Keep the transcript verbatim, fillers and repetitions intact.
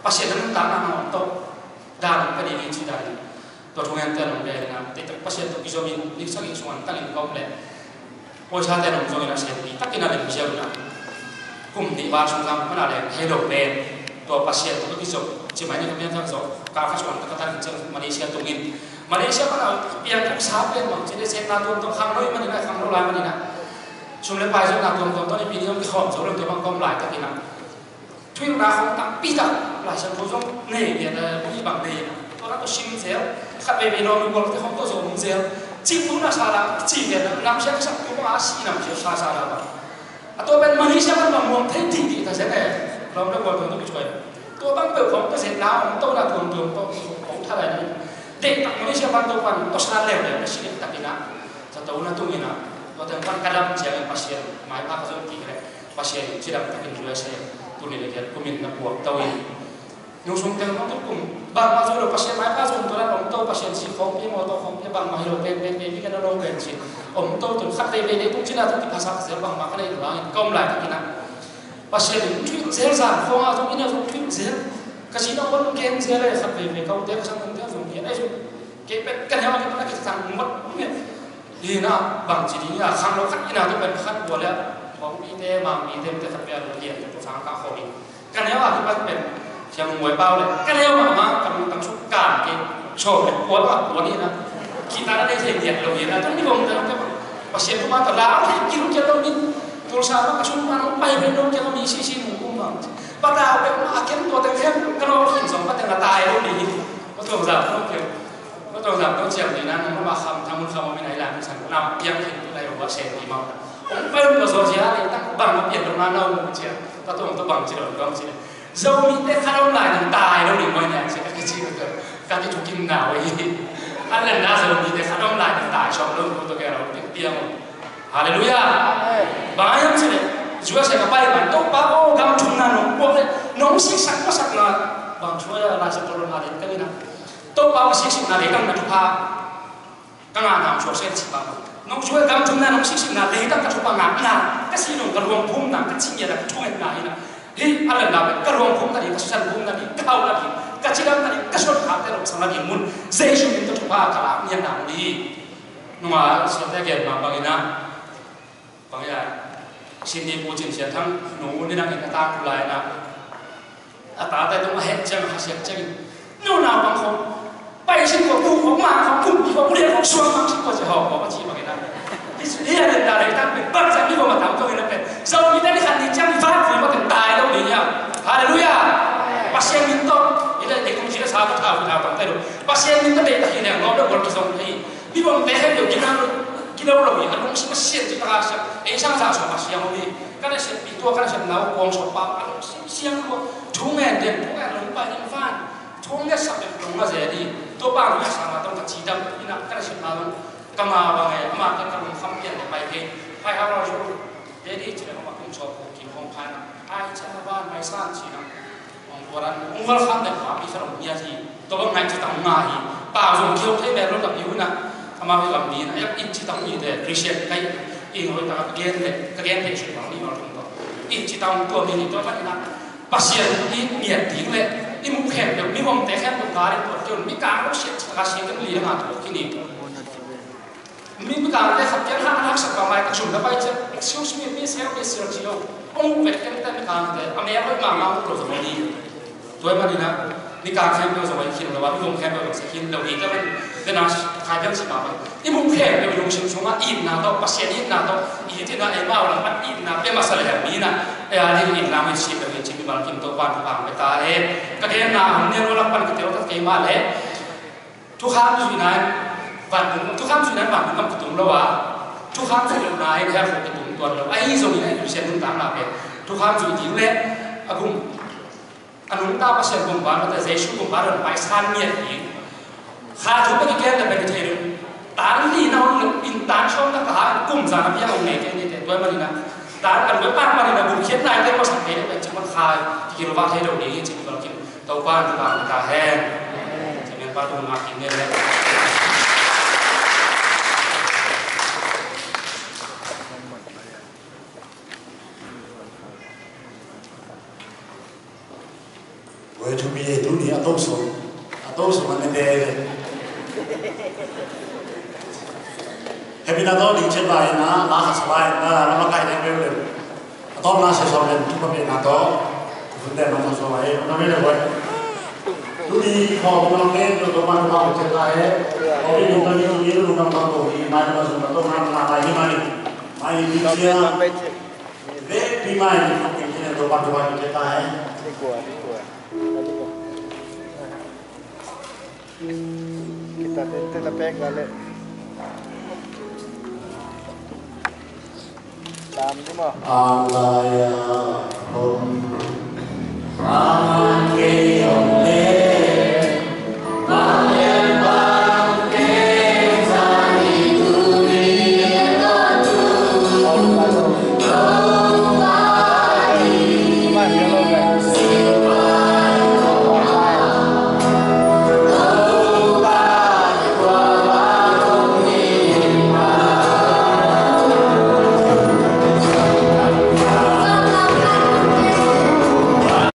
Pasian na nuntakna hong tawh dan ka ding hi ci dan. Tua thungen te nong bia ina te Pasian tawh kizom in nik sagih sung an tangin ka om leh, pawisa te nong zong ina senpi takin a lem ziau ina. Kum nih val sung zang mana leng hei lo pen tua Pasian tawh kizom ci mai ni ka pian zang zong ka kha sung an ka tangin ciang Malaysia tungin Malaysia mana piang kuk sa pen bang ci de sen na tuam tuam khang noi manina khang lo lai manina. Sum le pai zong na tuam tuam tawh ni pi ni zong kikhawm zo lem tua bang ka om lai takin a. Thuhilhna khawng tampi tak Lai Siangtho zong nei lian a, mi bang nei a. Tua na tawh sim zel, khat veivei lawm i gualte khawng tawh zong om zel. Cih tu na sa la, cih lian a, nam siang kisak tu bang a si nam siang sa sa la bang. A tua pen Malaysia pan bang muang thei dih dih ta zel e. Lawm le gual tuan tawh kicuai. Tua bang peuh khawng tawh zel na om to na tuam tuam tawh khawng thalai ni. Deih tak Malaysia pan tawh pan tawh sa leu leu na si dih tak ina. Sa to na tung ina. Tua teng pan ka dam ciang in Pasian, mai pha ka zong kik leh. Pasian in cidam takin U S A tuni le kiat kumin na puak to in. Nung sung teng hong tukum bangmah zo lo Pasian mai pa zong tua la om to Pasian si khawng pia maw to khawng pia bangmah hi lo pen pen pen mi ka na lo pen si. Om to tun khat vei vei le tung cina tun kiphasak zel bangmah ka nei lo angin ka om lai takin a. Pasian in thuit zel zan khawng a zong ina zong thuit zel. Ka si na on ken zel le khat vei vei ka ute ka sang tung zel zong ken ai zong. Kei pen ka neu a kei pen a kei sang ngot nget. Hi na bang ci ding a khang lo khat ina kei pen khat bua le. Khawng pi te mang pi te te khat pia lo lian te tua sang ka khawng in. Ka neu a kipan pen siam muai pau le ka neu mahmah ka lungtang suk kan ke. Sawm le kua mah kua ni na. Kita na dei thei diak lo hi na tun ni bawm ta lo ke. Pasian tuma ka lau thei ki lungkiat lo ni. Tulsa mah ka sum mah nong pai pen lungkiat lo mi si si nung kum bang. Patau pen mah a kem tua teng khem ka lo khin sawm pateng a tai lo ni. Ka tuang zam lo ke. Ka tuang zam lo ciam ni na nong mah kham thamun kham mi nai lam san na piang khin tu nai lo wa sen ni mah. Ong pai ong ko zo sia le tak bang a pian lo na na ong cia. Ka tuang tu bang ci lo bang ci. Zomite khat om lai nang tai lo ding maw nia ci ka kici ka ka ti thukim na wei. An len na Zomite khat om lai nang tai sawm lo ko to ke lo ti piang. Halleluia. Bang a yam ci le. Zua sia ka pai man to pa o gam thum na nong puak le nong siksak masak na. Bang zua ya la sa to lo na den ka ni na. To pa o siksak na le kang na tu pa. Ka ngahna hong suak seh cih bang. Nong suak gam thumna nong siksikna leitang ka thupha ngahna ka si nong ka luang phumna ka cih ngiat a ka thungetna hi na. Hi a lanna pen ka luang phumna ding ka susan phumna ding ka hauhna ding ka cidamna ding ka suan khakte lomsangna ding mun Jesu min ka thupha ka lak ngiatna mun hi. Nunga suante a gen ma bangin a Bang ia, sin ni pu cin sia thang nu ni nang in a ta ku lai na. A ta tai tung a het ciang a siak ciang in. Nu na bang khong. Pai sin ko ku khong ma khong kum ki khong ku lian khong suang bang sin ko cia hong ko ma ci bang in a. Hi su ni a len da lai tang pen bang sa ni ko ma tam ko in a pen. Sau ni ta ni khan ni ciang ni fa kui ma ken tai lo ni ia. Halleluia. Pasian min tawh. Ila ni kong ci la sa ko ta ku ta bang tai lo. Pasian min tawh dei ta hi liang ngawm lo gol ki zong hi. Mi bawmte khempeuh gina lo, gina lo hi, a lungsim a sian cih taka siang, ei sang zah sawm a siang om hi. Ka nasep pi tua, ka nasepna uh kuang sawm pa, a lungsim siang lua, thu ngen den, thu ngen lungpai ding van, thu ngetsak den lung a ze ding, tua pa lungsak na tawh ka cidam, ina ka nasepna lung, ka ma bang e, ama ka ka lungkham pian le pai thei, pai hau lo zo, de ding cih le hong a kum sawm ko kim hong phai na, ai cih na van, mai san cih na. Hong tuaran hong welcome den pa pi sa lo mi a hi. Tua bang ngai ci tang nga hi. Pa zong kiau thei ber lo ka piu na. Ama pi lam mi na. Yak in ci tang mi de Christian kai. Ing hoi ta ka gen de ka gen de su bang ni ma tung to. In ci tang tua mi ni tua bang na. Pasian i miat ding le i mu khem de mi hong te khem de ka de tua kiau mi ka lo siat ka siat kan li na tua kini. Mi, mi kangte khat kiang hang haksak bang lai ka sum na pai ciang, "Excuse me, please help me, sir," ci lo. Hong vet keng te mi kangte, a mel hoih mahmah hong tua zong ni. Tua ahih manin a, mi kang khempeuh zong a i khin lo a, mi hong khempeuh zong sa khin lo hi. Tua ahih manin, tua na khai biang ci mahmah. I mu khempeuh lungsim sungah itna tawh, Pasian itna tawh, i itna, eimau lam pan itna, pia masa le mi na, ei a ding itna, mi sin lo hi ci mi bang kim tawh pan pan pe ta le. Ka genna, hong nial lo lam pan ka tel ta kei mah le. Thukham zuihna in vantung, thukham zuihna in vantung kam kitung lo a, thukham zuih lohna in hell kitung tuan lo. Ahi zongin ahi Pasian nuntakna pen thukham zuih ding le a gum, a nungta Pasian gumpa lo te Jesu gumpa lo pai san ngiat ding. Kha thu pen i gen le pen i thei lo. Tan li na hong lo in tan sawm na ka ha kum zan a piang hong nei kei ni te tua manin a. Tan kan tua pan manin a gum khiat nai te ko sak kei le pen cik man kha ki kilo va thei lo ding hi cik lo kim. Topa in thupha hong pia ta hen. Amen. Amen. Pa tung ngak in ngen hen. Oi, thupi e, tuni a to sung, a to sung a ne te. Happy na to ding chet lai na, la kha sa lai na, la ma kai ne be le. A to na se so le, tu pa be na to. Fun de na to so lai, na be le boy. Tuni ko na ke to to ma ma chet lai. Ko ni to ni ni lu na to to ni, ma ma so na to ma na lai ni ma ni. Ma ni ni sia. Ve pi mai ni ko ni to pa to ma chet lai. Ni kua, ni kua. Kita din tila pek lale. Tam di mo. Ang laya hom. Ang